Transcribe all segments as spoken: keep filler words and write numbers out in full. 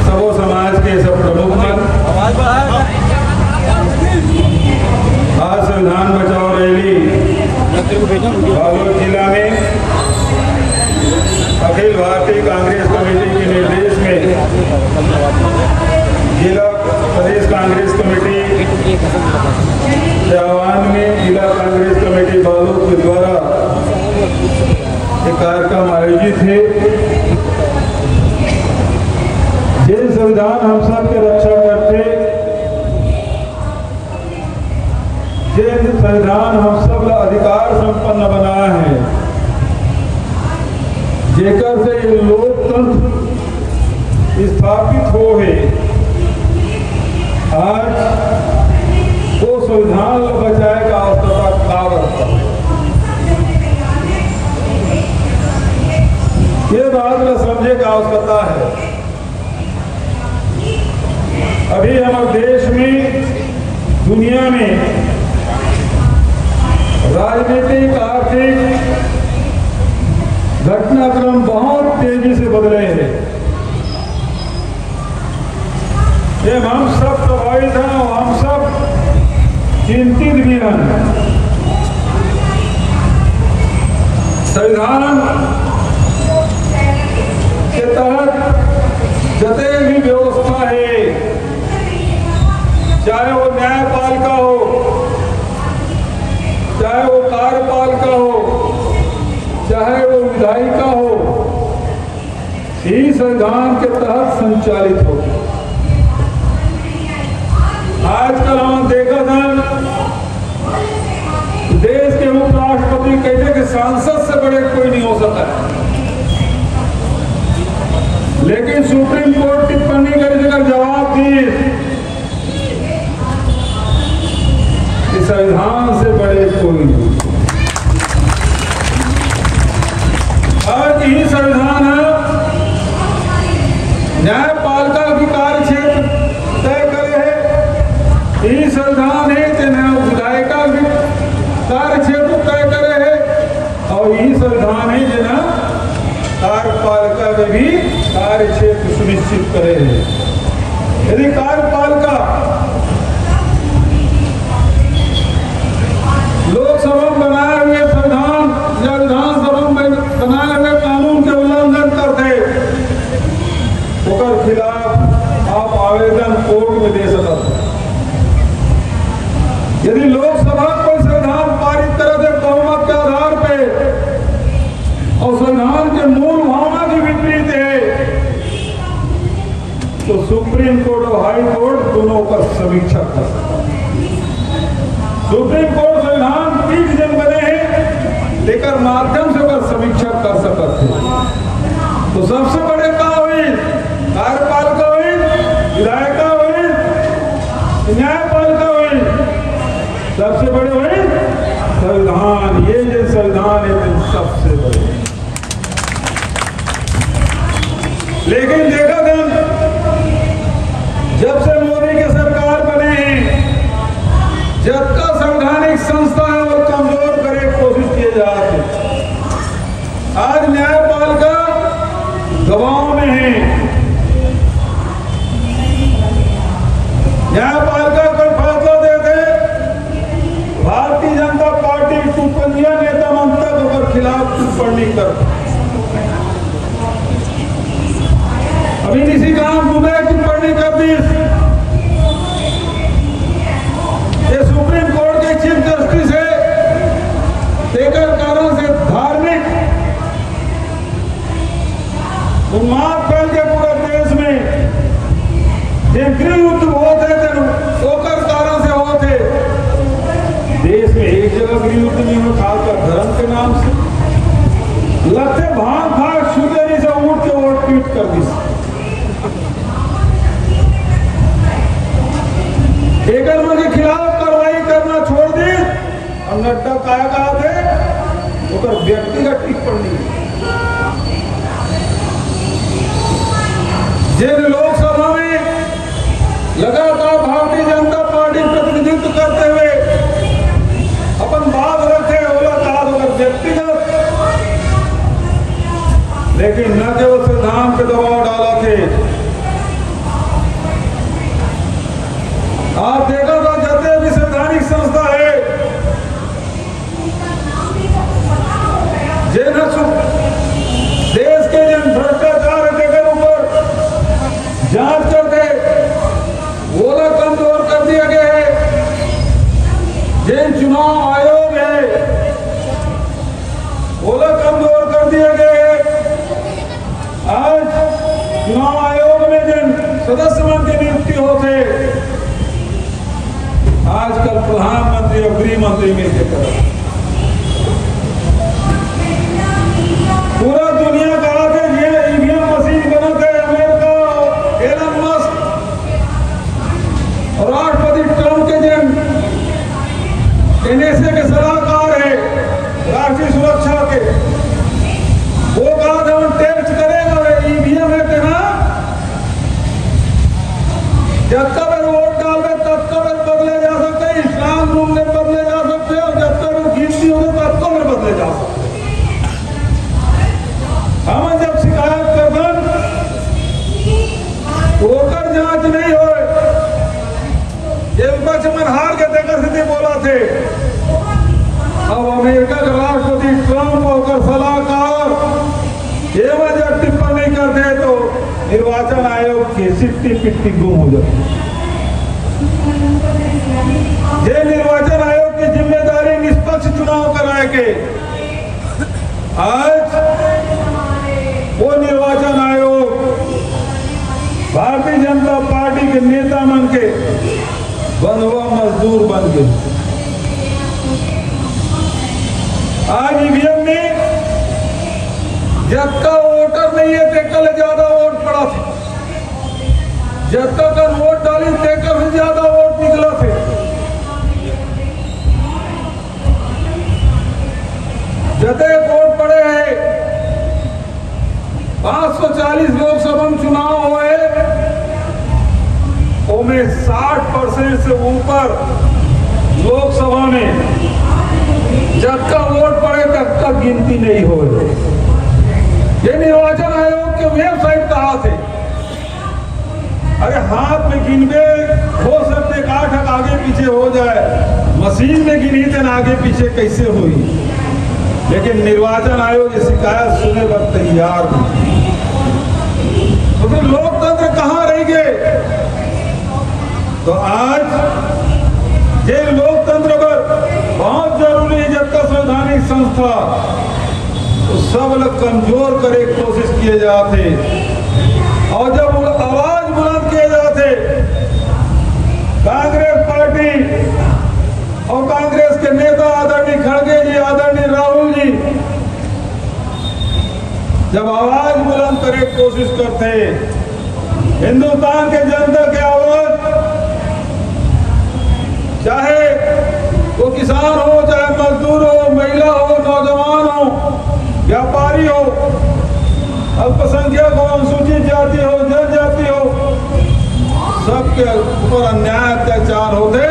सबो समाज के सब प्रमुख मन, आज संविधान बचाओ रैली बालोद जिला में अखिल भारतीय कांग्रेस कमेटी के निर्देश में जिला प्रदेश कांग्रेस कमेटी के आह्वान में जिला कांग्रेस कमेटी बालोद के द्वारा ये कार्यक्रम आयोजित हे। जे संविधान हम सब के रक्षा करथे, जे संविधान हम सब ला अधिकार संपन्न बनाए हे, जेकर से ये लोकतंत्र स्थापित हो हे, आज वो संविधान ला बचाए का आवश्यकता का बरत हे? ये बात ला समझे का आवश्यकता हे। अभी हमारे देश में, दुनिया में राजनीतिक, आर्थिक घटनाक्रम बहुत तेजी से बदले हैं। ये हम सब प्रभावित हैं और हम सब चिंतित भी हैं। संविधान के तहत जते भी व्यवस्था है, चाहे वो न्यायपालिका हो, चाहे वो कार्यपालिका हो, चाहे वो विधायिका हो, ये संविधान के तहत संचालित होथे। आजकल हम देखत हन, देश के उपराष्ट्रपति कहिथे कि सांसद से बड़े कोई नहीं हो सकता, लेकिन सुप्रीम कोर्ट टिप्पणी करिस, जेकर जवाब दिस कि संविधान से बड़े कोई नहीं। और यही संविधान है, न्यायपालिका के कार्य क्षेत्र तय करे हे, यही संविधान है, जेन विधायिका के कार्य क्षेत्र तय करे हे, और यही संविधान है, जेन कार्यपालिका में भी कार्य क्षेत्र सुनिश्चित करे हे। यदि कार्यपालिका, लोकसभा में बनाए हुए संविधान या विधानसभा में बनाए हुए कानून के उल्लंघन करथे, ओकर खिलाफ आप आवेदन कोर्ट में दे सकत हो। यदि लोकसभा कोई संविधान पारित करत हे बहुमत के आधार पे और संविधान के मूल भावना के विपरीत है, तो सुप्रीम कोर्ट और हाई कोर्ट दोनों ओकर समीक्षा कर सकत हे। सुप्रीम कोर्ट संविधान पीठ जेन बने हे, तेकर माध्यम से ओकर समीक्षा कर सकत हे। तो सबसे बड़े का होइस? कार्यपालिका होइस, विधायिका होइस, न्यायपालिका होइस, सबसे बड़े होइस संविधान। ये जो संविधान है, तो सबसे बड़े। लेकिन देखत हन, जब से मोदी के सरकार बने हे, जतका संवैधानिक संस्था है, वो कमजोर करे के कोशिश किए जात हे। आज न्यायपालिका दबाव में हे। न्यायपालिका कोई फैसला देथे, भारतीय जनता पार्टी के टिप्पणिया नेता मन तक ओकर खिलाफ टिप्पणी करथे। अभी निशिकांत दुबे टिप्पणी कर दिस, ये सुप्रीम कोर्ट के चीफ जस्टिस हे, तेकर कारण से धार्मिक उन्माद फैल के पूरा देश में, जे गृह युद्ध होत हे, तेन ओकर कारण से होत हे। देश में एक जगह गृह युद्ध नहीं हो, खासकर धर्म के नाम से। लगथे भांग खा के सुतेरी से उठ के वो ट्वीट कर दिस। एकर मन के खिलाफ कार्रवाई करना छोड़ दिस। और नड्डा काय कहाथे, ओकर व्यक्तिगत टिप्पणी। जेन लोकसभा में लगातार भारतीय जनता पार्टी प्रतिनिधित्व करते हुए अपन बात रखे, ओला कहा ओकर व्यक्तिगत लेकिन न केवल संविधान के दबाव डालत हे। आप देखत हो, जतने भी संवैधानिक संस्था हे, जेन ह सु-, देश के जेन भ्रष्टाचार हे, तेकर ऊपर जांच करके ओला कमजोर कर दिया गया हे। जेन चुनाव आयोग हे, ओला कमजोर कर दिया गया हे। आज चुनाव आयोग में जेन सदस्य मन के नियुक्ति होथे, आजकल प्रधानमंत्री अउ गृह मंत्री मिलके करत हे। पूरा दुनिया कहत हे, जे ईवीएम मशीन बनत हे, अमेरिका, एलन मस्क, अउ राष्ट्रपति ट्रंप के जेन एनएसए के सलाहकार हे राष्ट्रीय सुरक्षा के, वो कहा था, हम टेस्ट करेंगे, अगर ईवीएम हे तेन ह, जतका बेर वोट डालबे, ततका बेर बदले जा सकथे, स्ट्रांग रूम में बदले जा सकथे, अउ जतका बेर गिनती होथे, ततका बेर बदले जा सकथे। हमन जब शिकायत करथन, तो ओकर जांच नहीं होय। ये विपक्ष मन हार के तेकर सेती बोलत हे। अब अमेरिका के राष्ट्रपति ट्रंप, ओकर सलाहकार, ये मन जब टिप्पणी करथे, तो निर्वाचन आयोग के सिट्टी पिट्टी गुम हो जाथे। जे निर्वाचन आयोग की जिम्मेदारी निष्पक्ष चुनाव कराए के, आज वो निर्वाचन आयोग भारतीय जनता पार्टी के नेता मन के बंधवा मजदूर बन गे। आज ईवीएम में जतका वोटर नहीं हे, तेकर ले ज्यादा वोट पड़त हे। जतका कन वोट डालिस, तेकर से ज्यादा वोट निकलत हे। जतेक वोट पड़े हे, पाँच सौ चालीस लोकसभा में चुनाव होए, ओमे साठ परसेंट से ऊपर लोकसभा में जतका वोट पड़े, ततका गिनती नहीं होए। ये निर्वाचन आयोग के वेबसाइट कहाथे। अरे, हाथ में गिनबे, हो सकथे एक आध ठक आगे पीछे हो जाए, मशीन में गिनही तेन आगे पीछे कैसे होही? लेकिन निर्वाचन आयोग ये शिकायत सुने बर तैयार नहीं। तो फिर लोकतंत्र कहाँ रह गे? तो आज जे लोकतंत्र बर बहुत जरूरी हे, जतका संवैधानिक संस्था, तो सब ल कमजोर करे के कोशिश किए जात हे। अउ जब उन आवाज बुलंद किए जात हे, कांग्रेस पार्टी अउ कांग्रेस के नेता आदरणीय खड़गे जी, आदरणीय राहुल जी, जब आवाज बुलंद करे के कोशिश करथे, हिंदुस्तान के जनता के आवाज, चाहे वो किसान हो, चाहे मजदूर हो, महिला हो, नौजवान हो, व्यापारी हो, अल्पसंख्यक हो, अनुसूचित जाति हो, जनजाति हो, सबके ऊपर अन्याय अत्याचार होथे,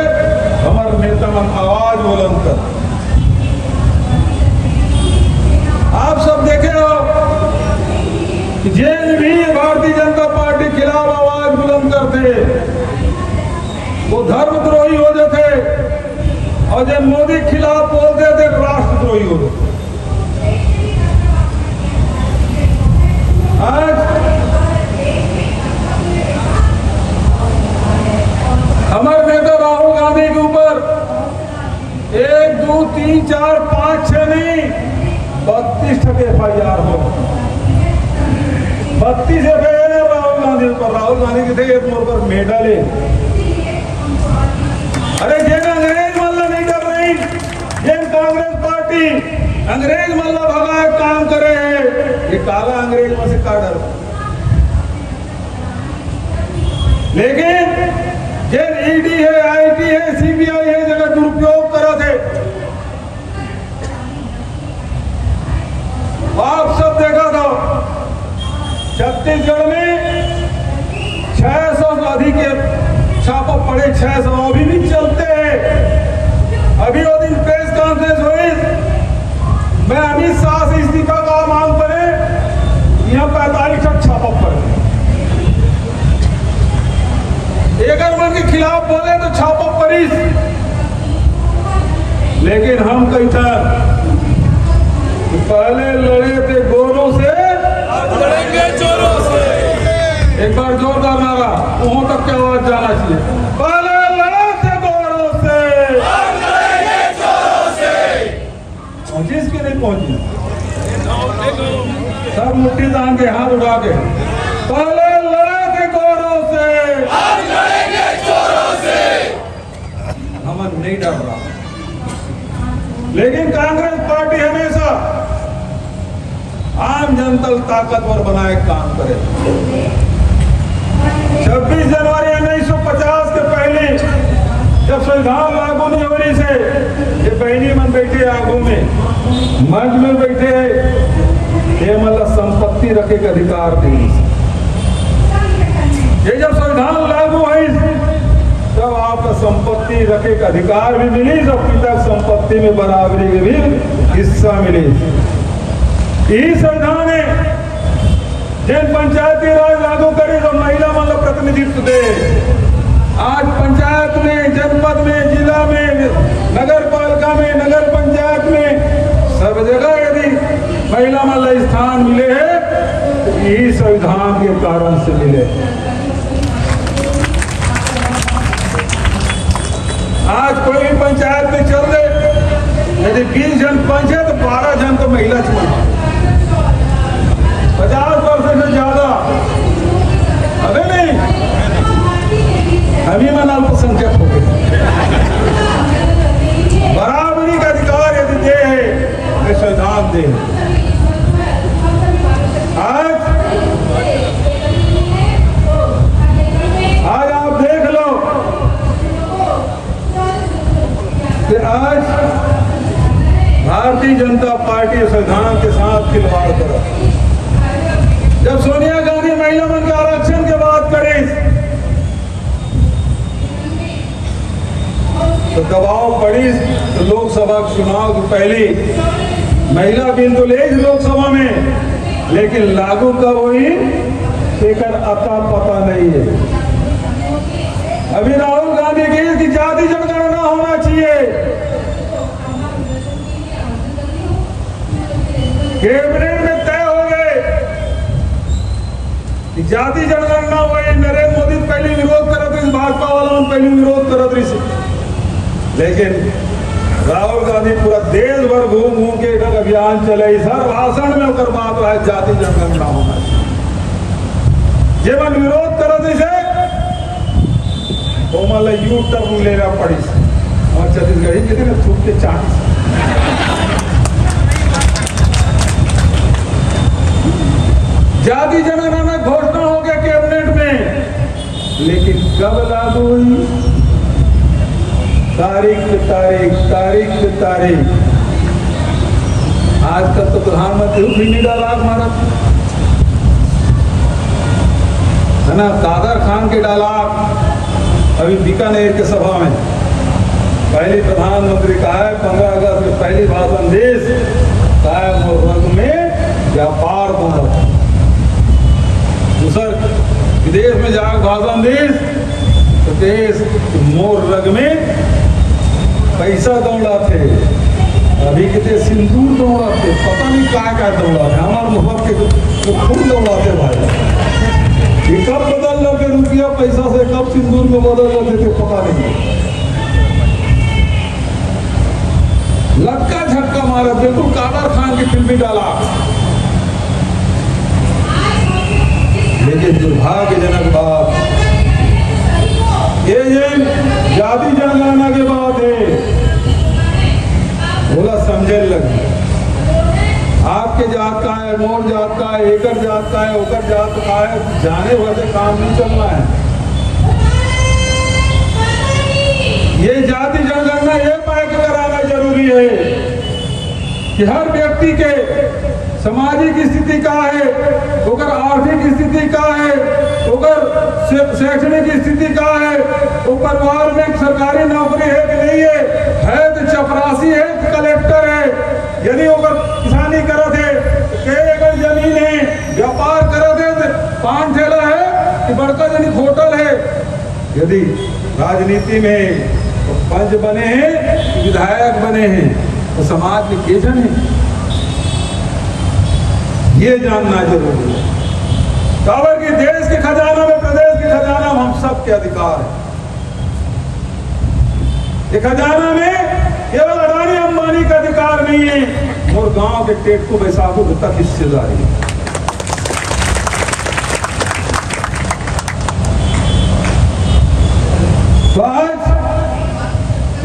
हमर नेता मन आवाज बुलंद कर। आप सब देखे हो कि जेन भी भारतीय जनता पार्टी खिलाफ आवाज बुलंद करथे, वो धर्मद्रोही हो जाथे, अउ जेन मोदी खिलाफ बोलथे, ते राष्ट्रद्रोही हो जाथे। आज हमर नेता राहुल गांधी के ऊपर एक, दू, तीन, चार, पांच, छह नहीं, बत्तीस ठक एफआईआर हो। बत्तीस एफआईआर हे राहुल गांधी ऊपर। राहुल गांधी कथे, "ये मोर ऊपर मेडल हे।" अरे, जेन अंग्रेज मन ला नहीं डर रही, जेन कांग्रेस पार्टी अंग्रेज मन ला भगाए काम करे हे, ये काला अंग्रेज मन से का डर? लेकिन जेन ईडी हे, आईटी हे, सीबीआई हे, जेकर दुरुपयोग करत हे, आप सब देखत हो, छत्तीसगढ़ में छह सौ से अधिक के छापा पड़े, छह सौ अभी भी चलते हैं। अभी वो दिन प्रेस कॉन्फ्रेंस हुई, मैं अमित शाह से इस्तीफा का मांग करे, लेकिन हम कहता, पहले लड़े थे गोरों से, अब लड़ेंगे चोरों से। एक बार जोरदार नारा, वहां तक की आवाज जाना चाहिए। पहले लड़े थे गोरों से, अब लड़ेंगे चोरों से। पहुंचिस कि नहीं पहुंचिस? सब मुट्ठी तान के, हाथ उठा के, पहले लड़े थे गोरों से, अब लड़ेंगे चोरों से। हमन नहीं डर रहा, लेकिन कांग्रेस पार्टी हमेशा आम जनता ल ताकतवर बनाए के काम करे। छब्बीस जनवरी उन्नीस सौ पचास के पहले जब संविधान लागू नहीं हो रही से, ये बहनी मन बैठे आगू में, मंच में बैठे, ये मतलब संपत्ति रखे के अधिकार दी। ये जब संविधान लागू हुई, तब आपका संपत्ति रखे के अधिकार भी मिली, सब पिता की संपत्ति में बराबरी के भी हिस्सा मिली। यही संविधान है, जिन पंचायती राज लागू करे, तो महिला मन ला प्रतिनिधित्व दे। आज पंचायत में, जनपद में, जिला में, नगर पालिका में, नगर पंचायत में, सब जगह यदि महिला मन ला स्थान मिले है, तो यही संविधान के कारण से मिले। आज कोई भी पंचायत में चल दे, यदि बीस जन पंच है, तो बारह जन तो महिला चुने, पचास परसेंट से ज्यादा। अबे नहीं, हम ही मन अल्पसंख्यक हो गए। बराबरी का अधिकार यदि दे है, तो संविधान दे। आज, आज आप देख लो कि आज भारतीय जनता पार्टी संविधान के साथ खिलवाड़ करा। जब सोनिया गांधी महिला मन के आरक्षण के बात करी, तो दबाव पड़ी, तो लोकसभा चुनाव के पहले महिला बिल तो ले लोकसभा में, लेकिन लागू कब हुई, एकर अता पता नहीं है। अभी राहुल गांधी कहे कि जाति जनगणना होना चाहिए। कैबिनेट में तय हो गए कि जाति जनगणना होए। नरेंद्र मोदी पहले विरोध करत रहिस, भाजपा वाला मन पहले विरोध करत रहिस, लेकिन राहुल गांधी पूरा देश भर घूम घूम के एक अभियान चले, हर भाषण में ओकर बात रहा, जाति जनगणना होना चाहिए। जे मन विरोध करत रहिस, ओमन ला यू टर्न लेना पड़िस। और छत्तीसगढ़ी कितने थूक के चाट। जाति जनगणना घोषणा हो गया कैबिनेट में, लेकिन कब लागू हुई? तारीख पे तारीख, तारीख पे तारीख। आजकल तो प्रधानमंत्री भी नहीं डायलॉग मारा, है ना? कादर खान के डायलॉग अभी बीकानेर के सभा में पहली प्रधानमंत्री का है, पंद्रह अगस्त में पहली भाषण दीस, का है, मोर रग में व्यापार दौड़त। दूसर विदेश में जाके भाषण दीस, तो देश मोर रग में पैसा दौड़ाथे, अभी किते सिंदूर दौड़ाथे, पता नहीं का का दौड़ाथे। हमार मोहब्बत के तो खून दौड़ाथे भाई। ये कब बदल लगे रुपया पैसा से, कब सिंदूर में बदल लगे थे, पता नहीं। लक्का झटका मारा, बिल्कुल कादर खान की फिल्मी डाला। लेकिन दुर्भाग्यजनक बात, ये, ये जाति जनगणना के बात है, बोला समझे लगे। आपके जात का है, मोर जात का है, एकर जात का है, ओकर जात का है, जाने भर से काम नहीं चलना है। ये जाति जनगणना ये पाए के कराना जरूरी है कि हर व्यक्ति के सामाजिक स्थिति का है, ओकर आर्थिक स्थिति का है, ओकर शै-, शैक्षणिक स्थिति का है, ओ परिवार में सरकारी नौकरी है कि नहीं है, है तो चपरासी है कि कलेक्टर है, यदि ओकर किसानी करत है, तो कई एकड़ जमीन है, व्यापार करत है, तो पान ठेला है कि बड़का जनी होटल है। यदि राजनीति में पंच बने हैं, विधायक बने हैं, तो समाज में के झन है, ये जानना जरूरी है। काबर कि देश के खजाना में, प्रदेश के खजाना में हम सब के अधिकार है। ये खजाना में केवल अडानी अंबानी का अधिकार नहीं है, मोर गांव के टेटको बैसाखू तक हिस्सेदारी है। तो आज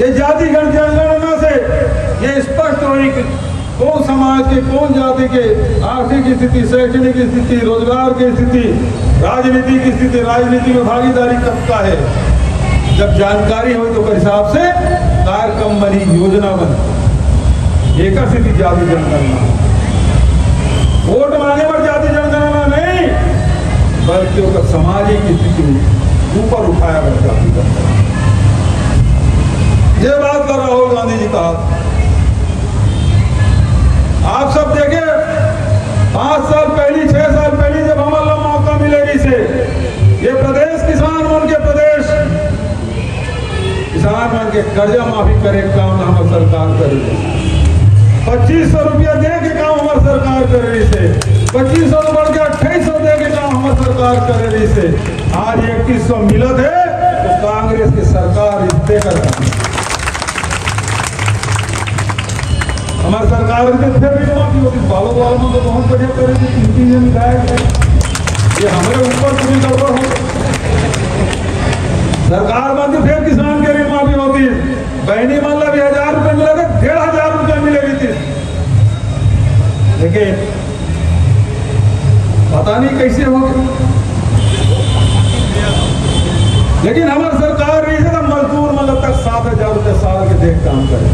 ये जाति गण जनगणना से ये स्पष्ट होई कि कौन समाज के, कौन जाति के आर्थिक स्थिति, शैक्षणिक स्थिति, रोजगार की स्थिति, राजनीति की स्थिति, राजनीति में भागीदारी कब का है। जब जानकारी हो तो ओकर हिसाब से कार्यक्रम बनी, योजना बनी। एकर सेती जाति जनगणना, वोट मांगे बर जाति जनगणना नहीं, बल्कि ओकर सामाजिक स्थिति ऊपर उठाए बर जाति जनगणना। ये बात कर राहुल गांधी जी कहा। आप सब देखे, पांच साल पहली, छह साल पहली जब हमन ला मौका मिले रहिसे, ये प्रदेश किसान मन के प्रदेश, किसान मन के कर्जा माफी करे के काम हमर सरकार करे रहिसे। पच्चीस सौ रुपया दे के काम हमर सरकार करे रहिसे। पच्चीस सौ बढ़ के अट्ठाईस सौ दे के काम हमर सरकार करे रहिसे। आज इकतीस सौ मिलत है, तो कांग्रेस के सरकार इतने कर हमर सरकार के फिर भी माफी होती, बालोद वाला मन तो बहुत बढ़िया करे थे, तीन तीन जन विधायक है, ये हमारे ऊपर पूरी गड़बड़ हो। सरकार मन के फिर किसान के ऋण माफी होती, बहनी मन ला भी हजार रुपये मिला थे, डेढ़ हजार रुपये मिले रहितिस, लेकिन पता नहीं कैसे हो गए। लेकिन हमर सरकार रहिसे त मजदूर मन तक सात हजार रुपये साल के दे के काम करे,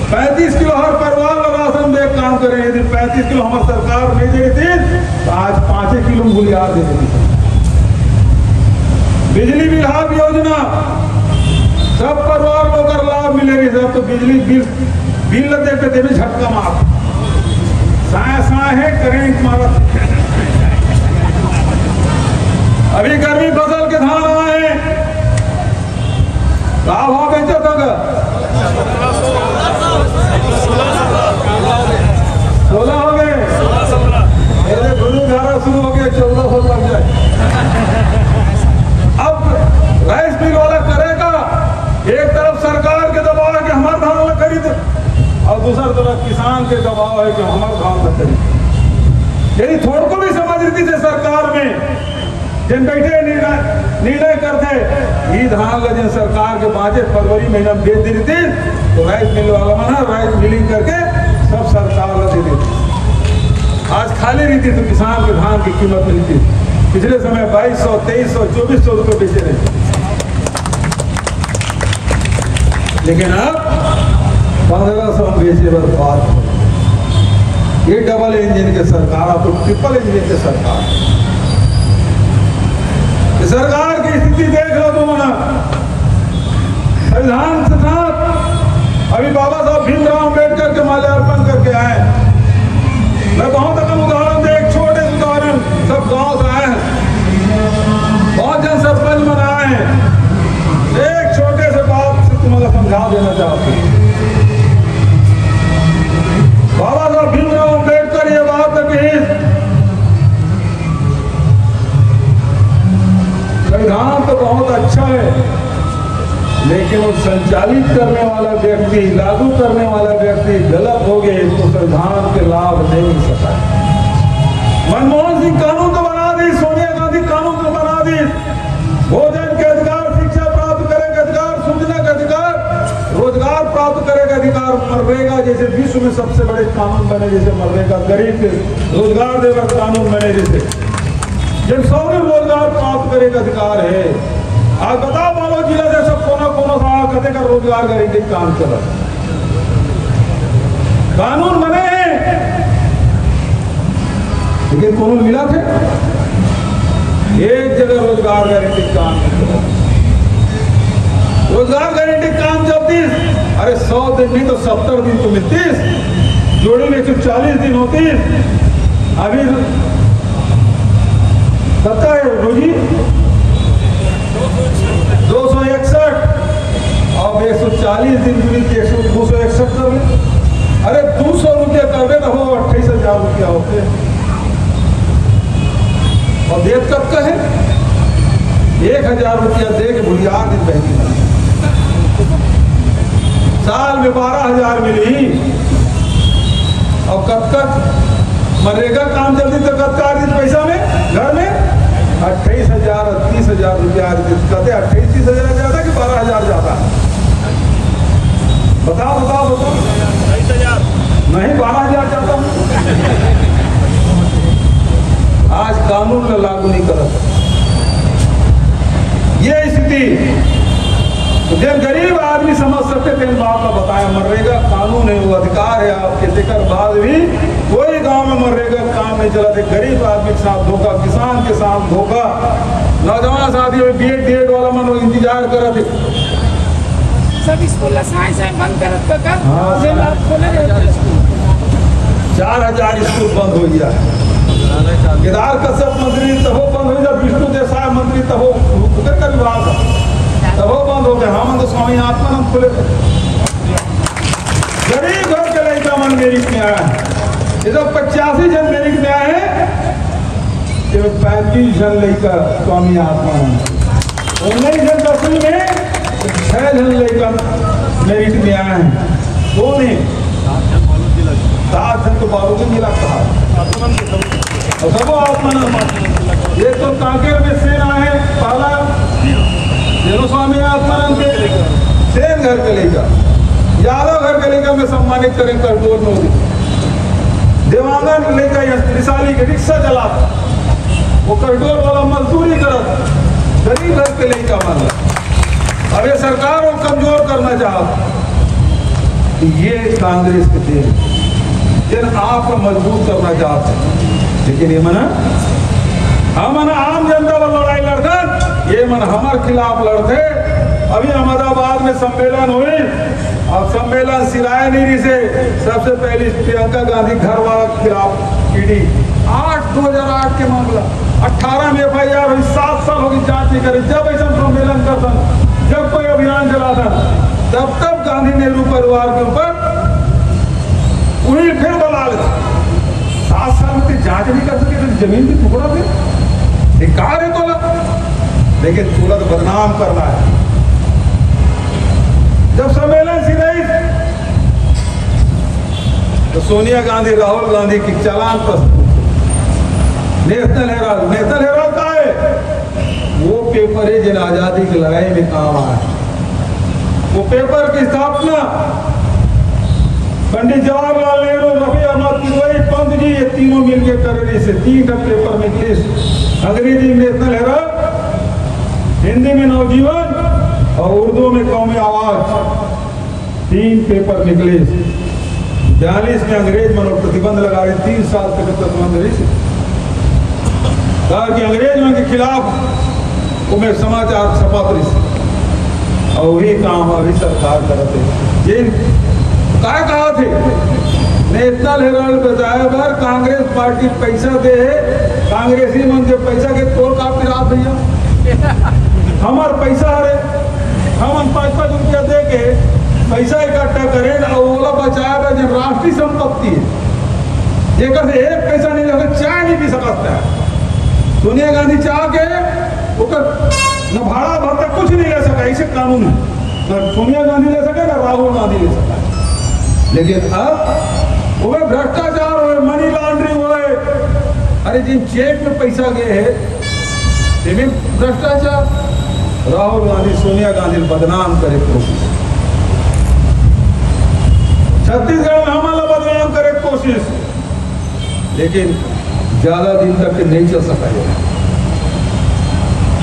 पैंतीस किलो हर परिवार ला राशन दे के काम करे। यदि पैंतीस किलो हमर सरकार नहीं दे रहितिस, तो आज पाँचे किलो गुलियार दे देती। बिजली विभाग योजना, सब परिवार ला ओकर लाभ मिले रहिसे। अब तो बिजली बिल, बिल ला देख के देवे झटका मार, साए साए हे करंट मारत। अभी गर्मी फसल के धान आए, का भाव बेचत हव? सोलह हो गए। अरे, गुरु धारा शुरू हो गया, चौदह सौ लग जाए। अब राइस मिल वाला करेगा, एक तरफ सरकार के दबाव है कि हमार धान ला खरीद, और दूसर तरफ किसान के दबाव है कि हमार धान ला खरीद। यदि थोड़को भी समझ रहितिस सरकार में, जेन बैठे निर्णय, निर्णय करथे, ई धान ला जेन सरकार के बांचे फरवरी महीना में बेच दे रहितिस, तो राइस मिल वाला मन ह राइस मिलिंग करके सब सरकार ला दे देतिस। आज खाली रहितिस तो किसान के धान की कीमत मिलती। पिछले समय बाईस सौ, तेईस सौ, चौबीस सौ रुपये बेचे रहे। लेकिन अब पन्द्रह सौ बेचे बर बात हो। ये डबल इंजन के सरकार, अब तो ट्रिपल इंजन के सरकार। ये सरकार की स्थिति देख लो तुम ना। संविधान के साथ अभी बाबा साहब भीमराव अंबेडकर के माल्यार्पण करके आए। मैं बहुत अकन उदाहरण दे, एक छोटे से उदाहरण, सब गांव से आए हैं, बहुत जन सरपंच मन आए हैं। एक छोटे से बात से तुम्हारा समझा देना चाहते हैं। बाबा साहब भीमराव अंबेडकर ये बात कही, संविधान तो बहुत अच्छा है, लेकिन वो संचालित करने वाला व्यक्ति, लागू करने वाला व्यक्ति गलत हो गए तो संविधान के लाभ नहीं मिल सकता। मनमोहन सिंह कानून तो बना दी, सोनिया गांधी कानून तो बना दी, भोजन के अधिकार, शिक्षा प्राप्त करे के अधिकार, सूचना के अधिकार, रोजगार प्राप्त करे के अधिकार, मनरेगा जैसे विश्व में सबसे बड़े कानून बने, जैसे मनरेगा, गरीब के रोजगार देवे कानून बने, जैसे जन सौने रोजगार प्राप्त करे के अधिकार है। आज बताओ, बालोद जिला से सब कोना कोना से आ, कते का रोजगार गारंटी काम चला, कानून बने हैं, लेकिन कोनो मिला थे? एक जगह रोजगार गारंटी काम नहीं चला। रोजगार गारंटी काम चलतीस, अरे, सौ दिन नहीं तो सत्तर दिन तो मिलतीस, जोड़ी में एक सौ चालीस दिन होतीस। अभी कत्ता है रोजी? दो सौ इकसठ। और एक सौ चालीस दिन दूनी के एक सौ, दो सौ इकसठ कर ले। अरे, दो सौ रुपया करबे त हो, अट्ठाईस हजार रुपया होथे। अउ देत कतका हे? एक हजार रुपया दे के भुलिया दिन बहन। साल में बारह हजार मिली। अउ कतका मनरेगा काम चलती त कतका आ रही पैसा में, घर में? अट्ठाईस हजार, तीस हजार रुपया आ रही। कहते अट्ठाईस, तीस हजार ज्यादा कि बारह हजार ज्यादा? बताओ, बताओ, बताओ। नहीं, बारह हजार ज्यादा। आज कानून ल लागू नहीं करत। ये स्थिति, तो जेन गरीब आदमी समझ सकथे, तेन बात ला बताए, मनरेगा कानून हे, वो अधिकार हे आपके, तेकर बाद भी कोई गांव में मनरेगा काम नहीं चलत हे। गरीब आदमी के साथ धोखा, किसान के साथ धोखा, नौजवान साथी, बीएड डीएड वाला मन इंतजार करत हे। सब स्कूल ला साँय साँय बंद करत कका। हाँ, जेन ला खोले रहे। चार हजार स्कूल बंद हो गया। केदार कश्यप मंत्री तभो बंद हो गया, विष्णु देसाई मंत्री तभो, उधर का विभाग है। तभो बंद हो गया। हम तो स्वामी आत्मानंद खुले थे। गरीब घर के लड़का मन मेरिट में आया है। ये तो पचासी जन मेरिट में आए हैं, ये पैंतीस जन लड़का स्वामी आत्मानंद। उन्नीस जन दसवीं में, छह जन लड़का मेरिट में आए हैं। कौन है? सात जन तो बालू के मिला कहा। और सबो आत्मानंद। ये तो कांकेर में सेन आए हैं, पहला, ये लो स्वामी आत्मानंद के सेन घर के लड़का, यादव घर के लड़का में सम्मानित करें करडोल में। देवांगन लड़का यहाँ रिसाली के रिक्शा चलाता, वो करडोल वाला मजदूरी करत, गरीब घर के लड़का मन ला। अब ये सरकार वो कमजोर करना चाहत, ये कांग्रेस के देन, जेन आप मजबूत करना चाहत हे। लेकिन ये मन, हमन आम जनता बर लड़ाई लड़थन, ये मन हमर खिलाफ लड़थे। अभी अहमदाबाद में सम्मेलन हुई, अब सम्मेलन सिराए नहीं रहिसे, सबसे पहली प्रियंका गांधी घर वाला के खिलाफ ईडी, आठ, दो हज़ार आठ के मामला, अठारह में एफआईआर हुई, सात साल होगी जांच नहीं करे। जब ऐसा सम्मेलन करथन, जब कोई अभियान चलाथन, तब तब गांधी नेहरू परिवार के ऊपर उही फिर बला लेते। सात साल में जांच नहीं कर सके, तो जमीन भी टुकड़ा दे, ये का रे तोला? लेकिन तुरंत बदनाम करना है। जब सम्मेलन सिराइस, तो सोनिया गांधी, राहुल गांधी के चालान प्रस्तुत, नेशनल हेराल्ड। नेशनल हेराल्ड का है? वो पेपर है जेन आजादी की लड़ाई में काम आए। वो पेपर की स्थापना पंडित जवाहरलाल नेहरू, रफी अहमद किदवई, पंत जी, ये तीनों मिलके करे रहिसे। तीन ठन पेपर निकलिस, अंग्रेजी में नेशनल हेराल्ड, हिंदी में नवजीवन और उर्दू में कौमी आवाज। तीन पेपर निकलिस। बयालीस में अंग्रेज मन प्रतिबंध लगा रहे, तीन साल तक प्रतिबंध रहिस। कहा कि अंग्रेज मन के खिलाफ ओमे समाचार छपत रहिस। और वही काम अभी सरकार करत हे। जेन का कहा थे, नेशनल हेराल्ड बचाए बर कांग्रेस पार्टी पैसा दे हे, कांग्रेसी मन के पैसा के तोर का पिरात भैया? हमर पैसा हरे, हमन पाँच पाँच रुपया दे के पैसा इकट्ठा करेन और ओला बचाए बर जेन राष्ट्रीय संपत्ति हे, जेकर से एक पैसा नहीं लेके चाय नहीं पी सकत हे। सोनिया गांधी चाह के ओकर न भाड़ा भत्ता कुछ नहीं ले सका, ऐसे कानून हे। न सोनिया गांधी ले सके, न राहुल गांधी ले सका। लेकिन अब ओमे भ्रष्टाचार होए, मनी लॉन्ड्रिंग होए, अरे जिन चेक में पैसा गए हे, तेमे भ्रष्टाचार। राहुल गांधी सोनिया गांधी ल बदनाम करे के कोशिश, छत्तीसगढ़ में हमन ला बदनाम करे के कोशिश, लेकिन ज्यादा दिन तक के नहीं चल सका ये।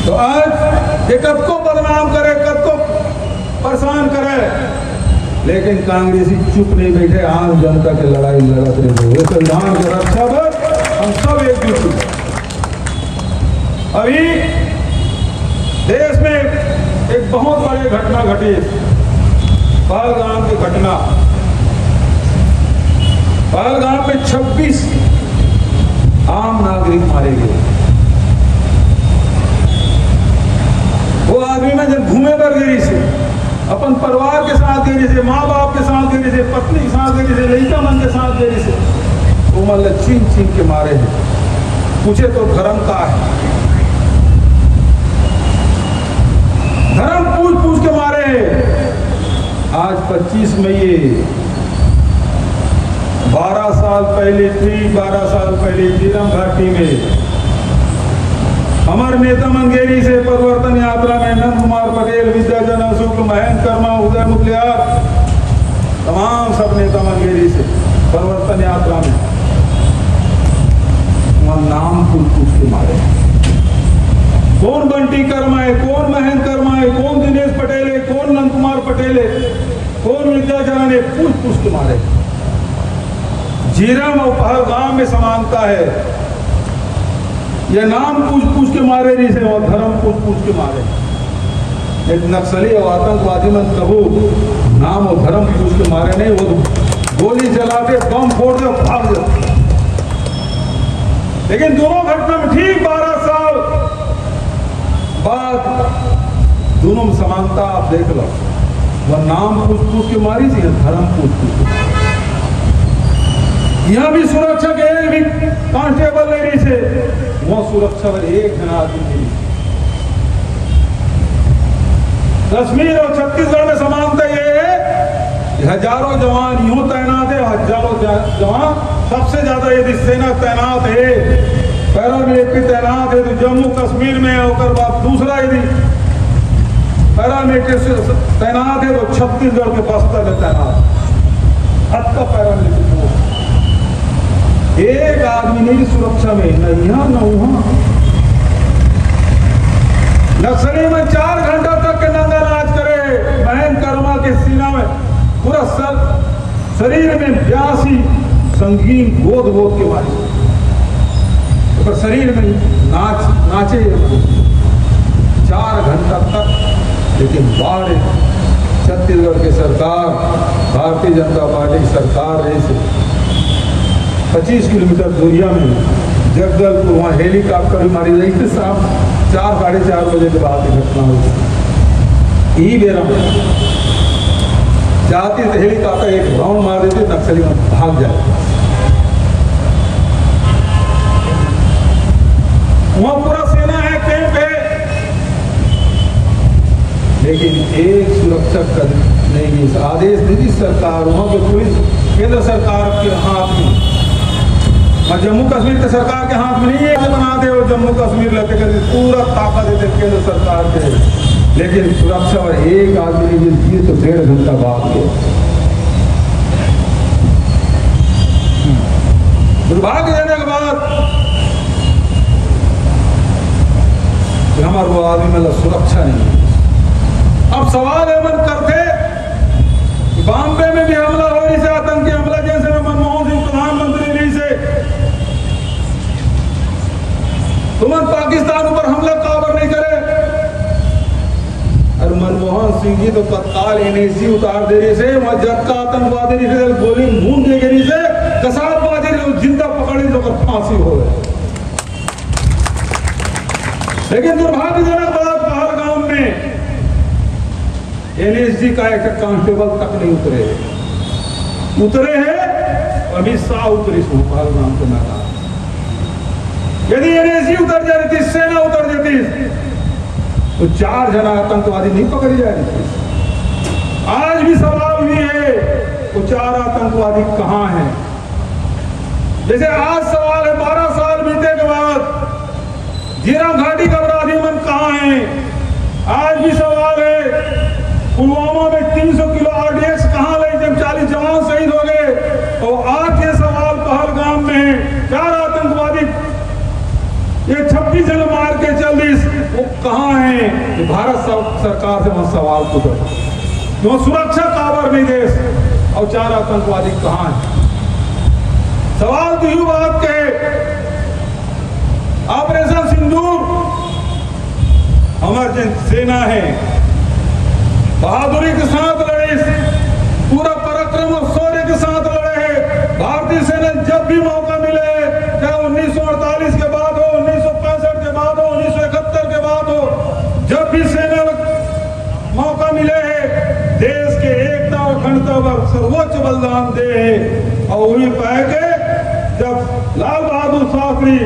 तो आज ये कतको बदनाम करे, कतको परेशान करे, लेकिन कांग्रेसी चुप नहीं बैठे, आम जनता के लड़ाई लड़त रहे। ये संविधान के रक्षा बर हम सब एकजुट हुए। अभी देश में एक बहुत बड़े घटना घटी, पहलगाम की घटना। पहलगाम में छब्बीस आम नागरिक मारे गए। वो आदमी में जब घूमे बर गिरी से अपन परिवार माँ बाप के साथ दे रहिसे, पत्नी के साथ दे रहिसे, लइका मन के साथ दे रहिसे, वो मन ला चीन चीन के मारे हे। पूछे तो धर्म का हे? धर्म पूछ पूछ के मारे हे। आज पच्चीस मई हे, बारह साल पहले, ठीक बारह साल पहले झीरम घाटी में हमर नेता मन गे रहिसे परिवर्तन यात्रा में, नंद कुमार पटेल, विद्याचरण शुक्ल, महेंद्र कर्मा, उदय मुदलियार, तमाम सब नेता मन गे रहिसे परिवर्तन यात्रा में। वहाँ नाम पूछ पूछ के मारे। कौन बंटी कर्मा हे, कौन महेंद्र कर्मा हे, कौन दिनेश पटेल हे, कौन नंद कुमार पटेल हे, कौन विद्याचरण हे, पूछ पूछ के मारे। झीरम और पहलगाम में समानता हे। ये नाम पूछ पूछ के मारे रहिसे, वो धर्म पूछ पूछ के मारे। एक नक्सली और आतंकवादी मन कभू नाम और धर्म पूछ के मारे नहीं, वो तो गोली चला दे, बम फोड़ दे, फाड़ दे। लेकिन दोनों घटना में ठीक बारह साल बाद दोनों में समानता आप देख लो। वो नाम पूछ पूछ के मारिस, या धर्म पूछ पूछ के। यहाँ भी सुरक्षा के एक भी कांस्टेबल नहीं रहिसे, वो सुरक्षा बर एक झन आदमी नहीं। कश्मीर और छत्तीसगढ़ में समानता ये हे कि हजारों जवान यूं तैनात हे, हजारों जा-, जवान, सबसे ज्यादा यदि सेना तैनात हे, पैरामिलिट्री तैनात हे, तो जम्मू कश्मीर में, ओकर बाद दूसरा यदि पैरामिलिट्री से तैनात हे, तो छत्तीसगढ़ के बस्तर में तैनात हे। हद का पैरामिलिट्री फोर्स। एक आदमी नहीं सुरक्षा में, न यहाँ, न वहाँ। नक्सली मन चार घंटा तक के नंगा नाच करे, महेंद्र कर्मा के सीना में पूरा सर, शरीर में बयासी संगीन गोद गोद के मारे। ओकर शरीर में नाच, नाचे ये मन। चार घंटा तक। लेकिन बाढ़, छत्तीसगढ़ के सरकार, भारतीय जनता पार्टी की सरकार रहिसे पच्चीस किलोमीटर दूरिया में जगदलपुर, वहाँ हेलीकॉप्टर भी मारी रहिसे। शाम चार, साढ़े चार बजे के बाद ये घटना हुई। यही बेरा में जाती तो हेलीकॉप्टर एक राउंड मार देते, नक्सली मन भाग जाते। वहाँ पूरा सेना हे, कैंप हे, लेकिन एक सुरक्षा कर्मी नहीं। आदेश नहीं दी सरकार, वहाँ पे पुलिस केंद्र सरकार के हाथ में। और जम्मू कश्मीर के सरकार के हाथ में नहीं हे, बना दे वो जम्मू कश्मीर लेते करके पूरा ताकत देते केंद्र सरकार के, लेकिन सुरक्षा बर एक आदमी नहीं, जिस तो डेढ़ घंटा बाद गए। दुर्भाग्यजनक बात कि हमारे वो आदमी मतलब सुरक्षा नहीं है। अब सवाल ये मन करते कि बॉम्बे में भी हमला हो रहिसे, आतंकी हमला, जैसे में मनमोहन सिंह प्रधानमंत्री रहिसे, तुमन पाकिस्तान ऊपर हमला काबर नहीं करे? अरे मनमोहन सिंह जी तो तत्काल एनएसजी उतार दे रहिसे, वहां जतका आतंकवादी रहिसे, गोली मूंद दे रहिसे, कसाब बाजे रहिसे, जिंदा पकड़े तो ओकर फांसी हो गए। लेकिन दुर्भाग्यजनक बात, पहलगाम में एनएसजी का एक कांस्टेबल तक नहीं उतरे। उतरे हे अमित शाह, उतरिस पहलगाम के मैदान। यदि एनएसजी उतर जाती, सेना उतर जाती, तो चार झन आतंकवादी नहीं पकड़े जाए। आज भी सवाल भी हे, वो चार आतंकवादी कहाँ हैं? जैसे आज सवाल हे, बारह साल बीते के बाद झीरम घाटी के अपराधी मन कहाँ हैं? आज भी सवाल हे, पुलवामा में तीन सौ किलो आरडीएक्स कहाँ ले, जब चालीस जवान शहीद हो गए। और आज ये सवाल पहलगाम में चार आतंकवादी ये छब्बीस जन मार के चल दिस, वो कहाँ हैं? ये भारत सर-, सरकार से वहाँ सवाल पूछो, वो सुरक्षा काबर नहीं देस और चार आतंकवादी कहाँ हैं? सवाल तो यू बात के, ऑपरेशन सिंदूर, हमर जन सेना हे, बहादुरी के साथ लड़े, पूरा पराक्रम और शौर्य के साथ लड़े हे। भारतीय सेना जब भी मौका मिले, चाहे उन्नीस सौ अड़तालीस के बाद हो, उन्नीस सौ पैंसठ के बाद हो, उन्नीस सौ इकहत्तर के बाद हो, जब भी सेना मौका मिले हे, देश के एकता और बलिदान दे हे। अउ वही पाय के जब लाल बहादुर शास्त्री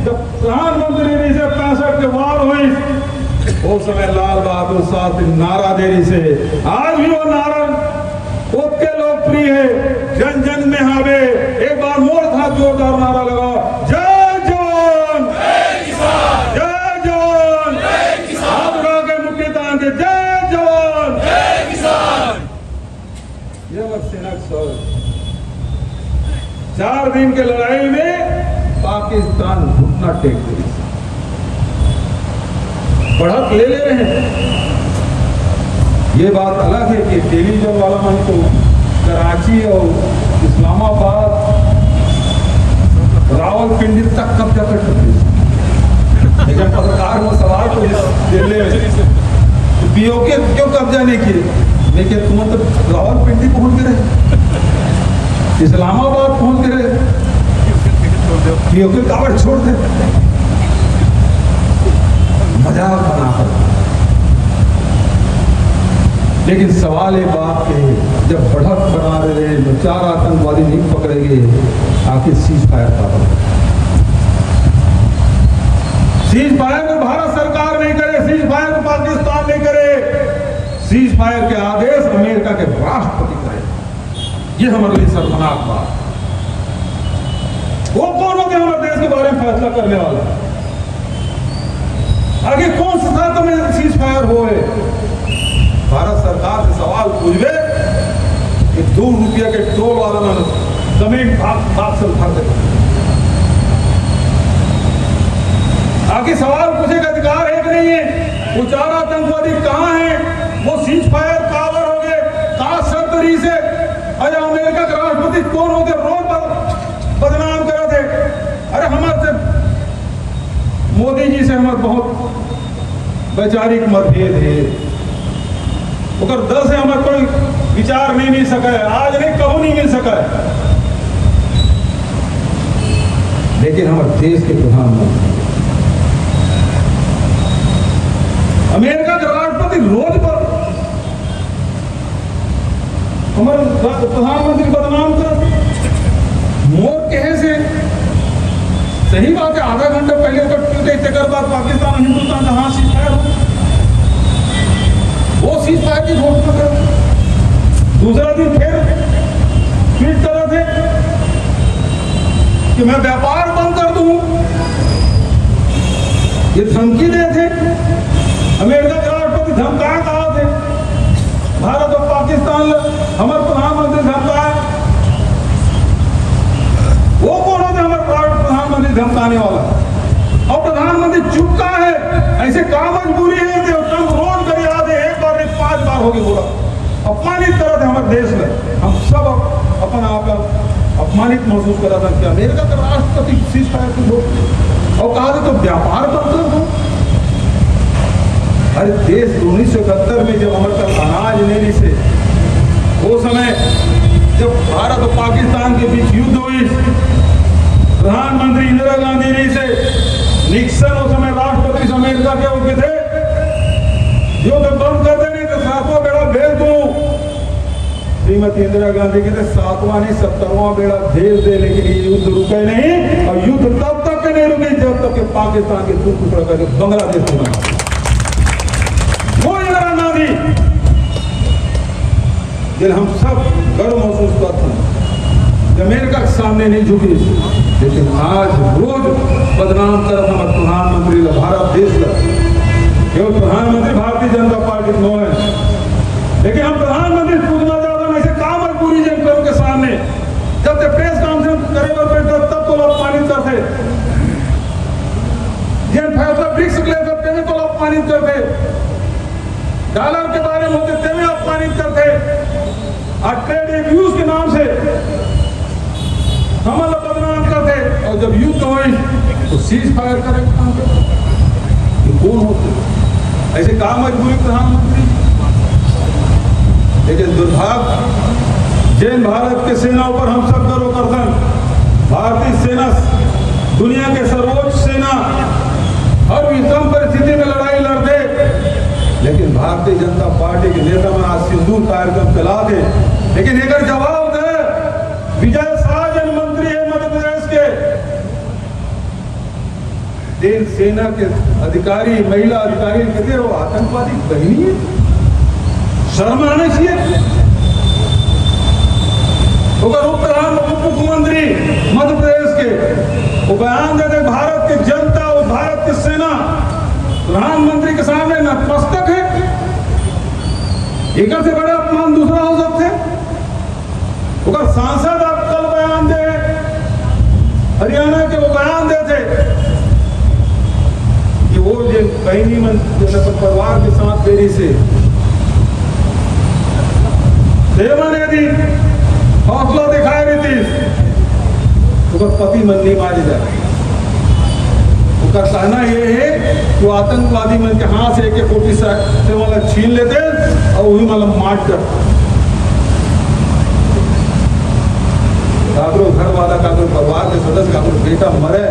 जब प्रधानमंत्री रहिस हे, पैंसठ के वार होइस, वो समय लाल बहादुर शास्त्री नारा दे रहिस हे। आज भी वो नारा ओतके लोकप्रिय हे, जन जन में हावे। एक बार मोर साथ जोरदार नारा लगाओ, जय जवान, जय जवान। हाथ उठा के, मुट्ठी तान के, जय जवान। ये हमार सेना के शौर्य। चार दिन के लड़ाई में पाकिस्तान घुटना टेक दे, बढ़त ले ले रहे हैं। ये बात अलग है कि टेलीविजन वाला मन तो कराची और इस्लामाबाद, रावलपिंडी तक कब्जा कर चुके हैं। लेकिन पत्रकार वो सवाल तो इस दिल्ली में, तो पीओके क्यों कब्जा नहीं किए? लेकिन तुम तो रावलपिंडी पहुंच गए रहे, इस्लामाबाद पहुंच गए रहे, पीओके कावर छोड़ दे, मजाक बना कर। लेकिन सवाल ये बात के, जब बढ़त बना रहे हैं, दो चार आतंकवादी नहीं पकड़ेंगे, आखिर सीज फायर का बना? सीज फायर को भारत सरकार नहीं करे, सीज फायर को पाकिस्तान नहीं करे, सीज फायर के आदेश अमेरिका के राष्ट्रपति करे। ये हमारे लिए शर्मनाक बात। वो कौन होते हमारे देश के बारे में फैसला करने वाला? आगे कौन सा था तुम्हें सीज फायर होए? भारत सरकार से सवाल पूछबे कि दो रुपया के टोल वाला मन जमीन भाग भाग से उठा दे। आगे सवाल पूछे का अधिकार है कि नहीं है? वो चार आतंकवादी कहाँ हैं? वो सीज फायर कावर हो गए, का शर्त रही से? अरे अमेरिका के राष्ट्रपति कौन होते? रोज बद-, बदनाम करत हे। अरे हमारे से, मोदी जी से हमारे बहुत वैचारिक मतभेद है, ओकर दल से हमारे कोई विचार नहीं मिल सका है, आज नहीं, कबो नहीं मिल सका है। लेकिन हमारे देश के प्रधानमंत्री, अमेरिका के राष्ट्रपति रोज पर हमारे रा-, प्रधानमंत्री बदनाम कर, मोर कहे से सही बात है, आधा घंटा पहले तो ट्वीट है, तेकर बाद पाकिस्तान और हिंदुस्तान का हाथ सीज फायर हो, वो सीज फायर की घोषणा कर। दूसरा दिन फिर ट्वीट कर रहे थे कि मैं व्यापार बंद कर दूं, ये धमकी दे थे। अमेरिका के राष्ट्रपति धमका कहा थे, भारत और पाकिस्तान ल-, हमारे प्रधानमंत्री धमकाए। वो कौन होते हमारे प्रा-, प्रधानमंत्री धमकाने वाला? और प्रधानमंत्री चुप का है? ऐसे का मजबूरी है कि ट्रंप रोज कर याद है, एक बार नहीं, पांच बार हो गए बोला। अपमानित करत है हमारे देश में। हम सब अप-, अपन आप अपमानित महसूस करत है कि अमेरिका का राष्ट्रपति सीज फायर की घोषणा और कहा तो व्यापार बंद कर दो। अरे देश उन्नीस सौ इकहत्तर में जब हमारे तक अनाज नहीं रही से, वो समय जब भारत और पाकिस्तान के बीच युद्ध हुई, प्रधानमंत्री इंदिरा गांधी रही से, निक्सन उस समय राष्ट्रपति से अमेरिका के वो थे, युद्ध बंद कर देने तो सातवां बेड़ा भेज दूं। श्रीमती इंदिरा गांधी कहते, सातवां नहीं, सत्तरवां बेड़ा भेज दे, लेकिन ये युद्ध रुके नहीं। और युद्ध तब तक के नहीं रुके जब तक कि पाकिस्तान के टुकड़ा टुकड़ा करके बांग्लादेश नहीं बना। वो इंदिरा गांधी, जिन हम सब गर्व महसूस करते हैं, जो अमेरिका के सामने नहीं झुकी, लेकिन आज रोज बदनाम करत हमारे प्रधानमंत्री ला, भारत देश ला। केवल प्रधानमंत्री भारतीय जनता पार्टी के नो है, लेकिन हम प्रधानमंत्री से पूछना चाहते हैं, ऐसे का मजबूरी जन के सामने, जब ते प्रेस कॉन्फ्रेंस करे बर बैठे, तब तो अपमानित करते, जन फैसला ब्रिक्स के लेते, तेमे तो अपमानित करते, डॉलर के बारे में होते, तेमे अपमानित करते, और ट्रेड एब्यूज के नाम से हमला बदनाम करते, और जब युद्ध होए तो सीज फायर करे काम करते। ये कौन होते? ऐसे का मजबूरी प्रधानमंत्री? लेकिन दुर्भाग्य, जैन भारत के सेना ऊपर हम सब गर्व करते हैं। भारतीय सेना दुनिया के सर्वोच्च सेना, हर विषम परिस्थिति में लड़ाई लड़ते, लेकिन भारतीय जनता पार्टी के नेता मन आज सिंदूर कार्यक्रम चला दे, लेकिन एकर जवाब दे विजय शाह जन मंत्री हे मध्य प्रदेश के, तेन सेना के अधिकारी, महिला अधिकारी कथे वो आतंकवादी बहिनी हे। शर्म आना चाहिए। ओकर उप प्रधान, उप मुख्यमंत्री मध्य प्रदेश के, वो बयान देथे, भारत के जनता और भारत के सेना प्रधानमंत्री के सामने नतमस्तक हे। एकर से बड़ा अपमान दूसरा हो सकथे? ओकर सांसद अब कल बयान दे, हरियाणा के वो बयान देथे कि वो जे बहिनी मन जेन अपन परिवार के साथ दे रहिसे, तेमन यदि हौसला दिखाए रहितिस, तो ओकर पति मन नहीं मारे जाए। ओकर कहना ये हे कि वो आतंकवादी मन के हाथ से एक एक कोटी से, से वाला छीन लेते और वही वाला मार कर काकरो घर वाला, काकरो परिवार के सदस्य, काकरो बेटा मरे,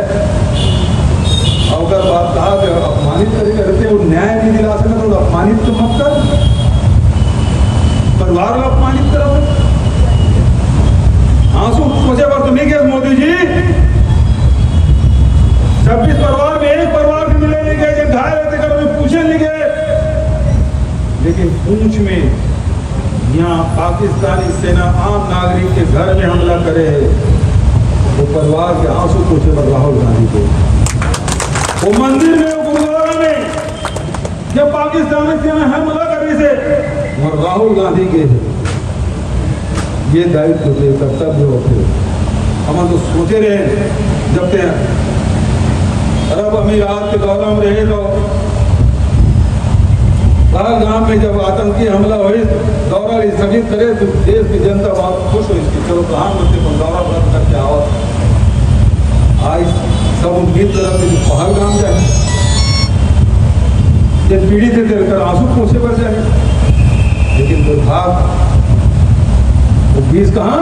अउ ओकर बाद कहा कि अपमानित करे के रहते, वो न्याय नहीं दिला सकत, तो अपमानित तो मत कर, परिवार ला अपमानित करत। आंसू पोछे बर तो नहीं गए मोदी जी, छब्बीस परिवार में एक परिवार भी मिले नहीं गए, जो घायल हे तेकर भी पूछे नहीं गए, लेकिन पूंछ में यहाँ पाकिस्तानी सेना आम नागरिक के घर में हमला करे हे, वो परिवार के आंसू पोछे बर राहुल गांधी के, वो मंदिर में, वो गुरुद्वारा में, जब पाकिस्तानी सेना हमला करे से, वो राहुल गांधी के हे। ये दायित्व होथे, कर्तव्य होथे। हमन तो सोचे रहे, जब ते अरब अमीरात के दौरा में रहे, तो पहलगाम में जब आतंकी हमला होइस, दौरा स्थगित करे, तो देश की जनता बहुत खुश होइस कि चलो, प्रधानमंत्री अपन दौरा रद्द करके आवत। आज सब उम्मीद करत हे कि पहलगाम जाए, जे पीड़ित हे तेकर आंसू पोछे बर जाए, लेकिन दुर्भाग्य वो बीस कहाँ,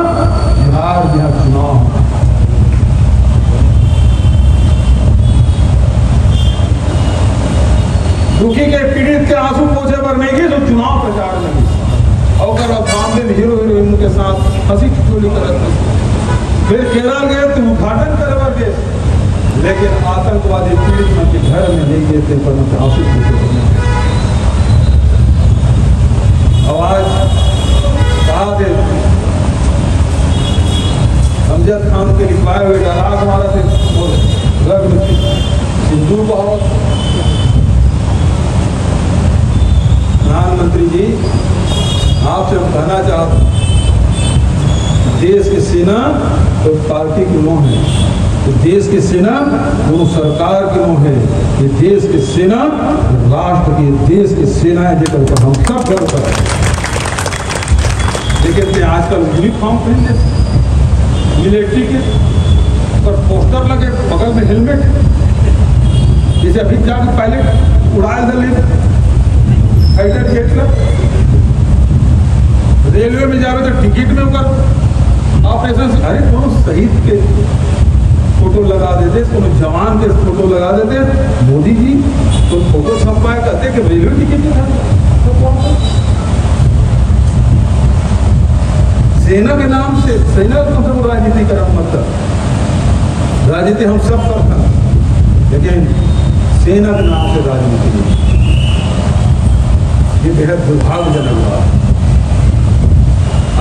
बिहार में चुनाव। दुखी के, पीड़ित के आंसू पोछे बर नहीं गइस, तो चुनाव प्रचार में गइस। अउ ओकर बाद सामने में हीरो हीरोइन के साथ हंसी ठिठोली करत रहिस। फिर केरल गइस तो उद्घाटन करे बर गइस, लेकिन आतंकवादी पीड़ित मन के घर में नहीं गइस, तेकर मन के आंसू पोछे बर नहीं गइस। अउ आज कहा थे, अमजद खान के लिखवाए हुए डायलॉग हमारा थे, वो घर में सिंदूर बहावत। प्रधानमंत्री जी, आपसे हम कहना चाहते हैं, देश के सेना तो पार्टी के नो हे, ये देश के सेना कोनो सरकार के नो हे, ये देश के सेना राष्ट्र के, देश के सेना हे, जेकर ऊपर हम सब गर्व करते हैं। लेकिन ते आजकल यूनिफॉर्म पहन ले, मिलिट्री के, पर पोस्टर लगे, बगल में हेलमेट, जैसे अभी जाके पायलट उड़ाए दे ले, फाइटर जेट ला। रेलवे में जावे तो टिकट में ओकर ऑपरेशन, अरे कोनो शहीद के फोटो लगा देते, कोनो जवान के फोटो लगा देते। मोदी जी तो फोटो छपवाए, कहते कि रेलवे टिकट दिखा दो। तो कौन सा? सेना के नाम से, सेना के नाम से वो राजनीति करब मत कर। राजनीति हम सब करथन, लेकिन सेना के नाम से राजनीति नहीं। ये बेहद दुर्भाग्यजनक बात है।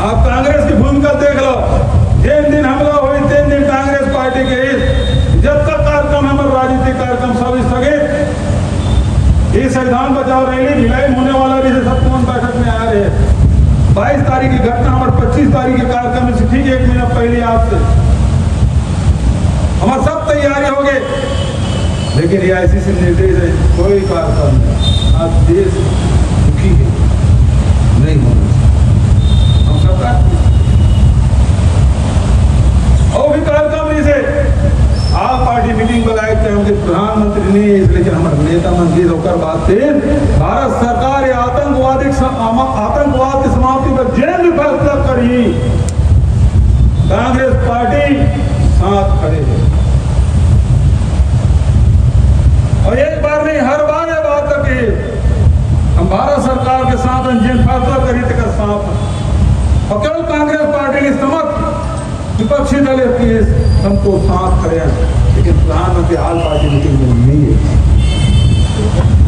आप कांग्रेस की भूमिका देख लो, जिन दिन हमला होइस, तीन दिन कांग्रेस पार्टी के इस जब तक कार्यक्रम, हमारे राजनीतिक कार्यक्रम सब स्थगित। ये संविधान बचाओ रैली भिलाई में होने वाला रहिसे, सब कौन बैठक में आ रहे हैं। बाईस तारीख की घटना, हमारे पच्चीस तारीख के कार्यक्रम से ठीक एक महीना पहले आपसे हमारे सब तैयारी हो गए, लेकिन ये आईसीसी निर्देश है, कोई कार्यक्रम नहीं। आज देश दुखी है, नहीं होना चाहिए। हम सरकार की अउ भी कार्यक्रम रहिसे, आप पार्टी मीटिंग बुलाए थे, हमके प्रधानमंत्री नहीं, इसलिए कि हमारे नेता मंत्री होकर बात थे, भारत सरकार ये आतंकवादी सम-, आतंकवाद की समाप्ति पर जेन भी फैसला करी, कांग्रेस पार्टी साथ खड़े है। और एक बार नहीं, हर बार ये बात है कि हम भारत सरकार के साथ हैं, जेन फैसला करी, तेकर साथ हैं। और केवल कांग्रेस पार्टी नहीं, समस्त विपक्षी दल के हम तो साथ खड़े हैं, लेकिन प्रधानमंत्री आल पार्टी मीटिंग में नहीं है।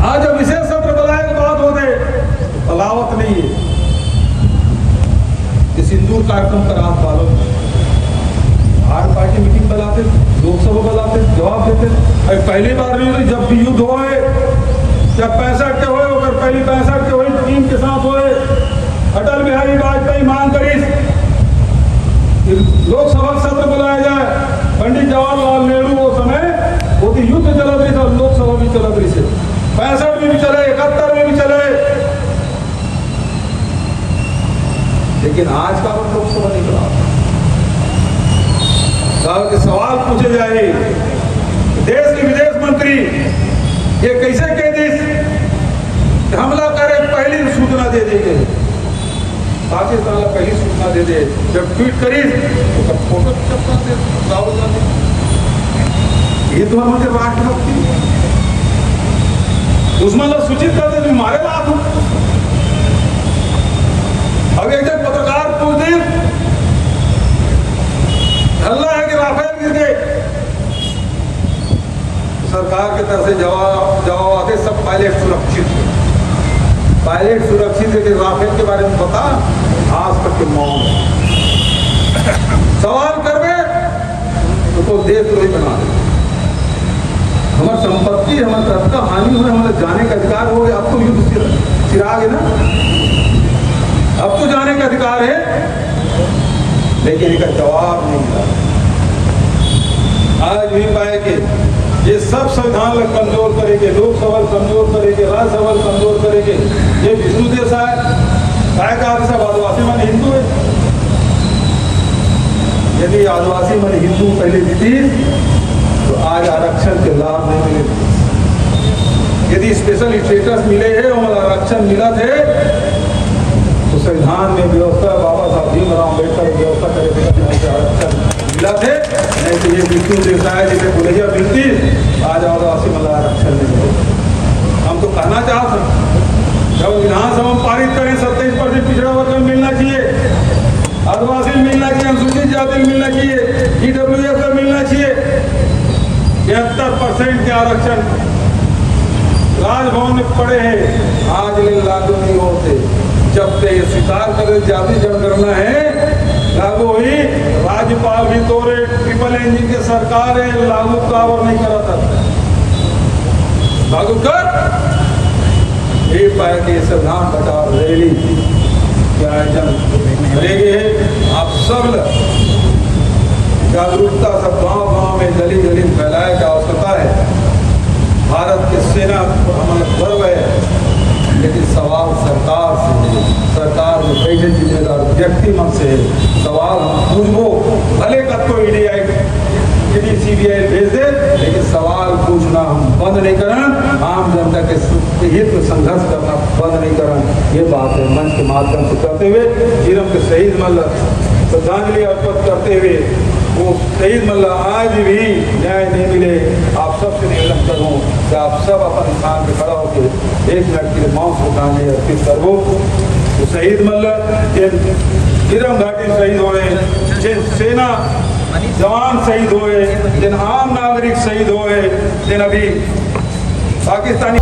आज जब विशेष सत्र बुलाए के बात होते, बुलावत नहीं है। ये सिंदूर कार्यक्रम पर आप बालक आल पार्टी मीटिंग बुलाते, लोकसभा बुलाते, जवाब देते। अरे पहली बार नहीं हुई, जब भी युद्ध होए, जब पैंसठ के होए, ओकर पहली पैंसठ के होए, चीन के साथ होए, अटल बिहारी वाजपेयी मांग करिस कि लोकसभा सत्र बुलाया जाए। पंडित जवाहरलाल नेहरू वो समय, वो तो युद्ध चलत रही था, लोकसभा भी चलत रही से, पैंसठ में भी चले, इकहत्तर में भी चले, लेकिन आज का हम लोकसभा नहीं बुला। साहब के सवाल पूछे जाए, देश के विदेश मंत्री ये कैसे कह दिस कि हमला करे पहली सूचना दे दी गई, पाकिस्तान ला पहली सूचना दे दे। जब ट्वीट करिस तो सब फोटो चिपका दे राहुल गांधी। ये तो हमर राष्ट्रभक्ति, दुश्मन ला सूचित कर दे, मारे ला आप। अब एक जन पत्रकार पूछ दे, हल्ला है कि राफेल गिर गए। सरकार के तरफ से जवाब, जवाब आते, सब पायलट सुरक्षित है। पायलट सुरक्षित है कि राफेल के बारे में पता, आज तक के मौन। सवाल करबे तो, तो देशद्रोही बना दे। हमार संपत्ति, हमार धन का हानि हुए, हमारे जाने का अधिकार हो गया। अब तो युद्ध चिर-, चिराग है ना, अब तो जाने का अधिकार है, लेकिन इनका जवाब नहीं मिला। आज भी पाए कि ये सब संविधान ला कमजोर करेंगे, लोकसभा ला कमजोर करेंगे, राज्यसभा ला कमजोर करेंगे। ये विष्णु देव साहब, काय का सब आदिवासी मन हिंदू है। यदि आदिवासी मन हिंदू पहले जीती तो आज आरक्षण के लाभ नहीं मिले। यदि स्पेशल स्टेटस मिले है और आरक्षण मिला थे तो संविधान में व्यवस्था, बाबा साहब भीमराव अम्बेडकर व्यवस्था करे थे, आरक्षण मिला थे, नहीं तो ये विष्णु देव साहब जी के बोलैया मिलती, आज आदिवासी मन ला आरक्षण नहीं मिले। हम तो कहना चाहते हैं, जब विधानसभा में पारित करें सत्ताईस परसेंट पिछड़ा वर्ग में मिलना चाहिए, आदिवासी मिलना चाहिए, अनुसूचित जाति मिलना चाहिए, ईडब्ल्यूएस मिलना चाहिए, तिहत्तर परसेंट के आरक्षण राजभवन में पड़े हैं, आज ले लागू नहीं होते। जब ते ये स्वीकार करे जाति जनगणना है, लागू हुई। राज्यपाल भी तोरे ट्रिपल इंजन के सरकार है, लागू काबर नहीं करा था, लागू कर। ये पाए कि संविधान बचाओ रैली के आयोजन करेंगे। आप सब ल जागरूकता सब गांव गांव में, गली गली में फैलाए के आवश्यकता है। भारत के सेना पर हमन गर्व है, लेकिन सवाल सरकार से है, सरकार में बैठे जिम्मेदार व्यक्ति मन से है। सवाल हम पूछबो, भले कतको ईडी आई, ईडी सीबीआई भेज दे, लेकिन सवाल पूछना हम बंद नहीं करन। आम जनता के हित में संघर्ष करना बंद नहीं करन। ये बात है मंच के माध्यम से करते हुए, झीरम के शहीद मन ल श्रद्धांजलि अर्पित करते हुए, वो शहीद मन ल आज भी न्याय नहीं मिले। आप सबसे निवेदन करूँ कि आप सब अपन स्थान पे खड़ा होकर एक मिनट के लिए मौन श्रद्धांजलि अर्पित करबो। तो शहीद मन ल, जिन झीरम घाटी शहीद होए, जिन सेना जवान शहीद होए, जिन आम नागरिक शहीद होए, जिन अभी पाकिस्तानी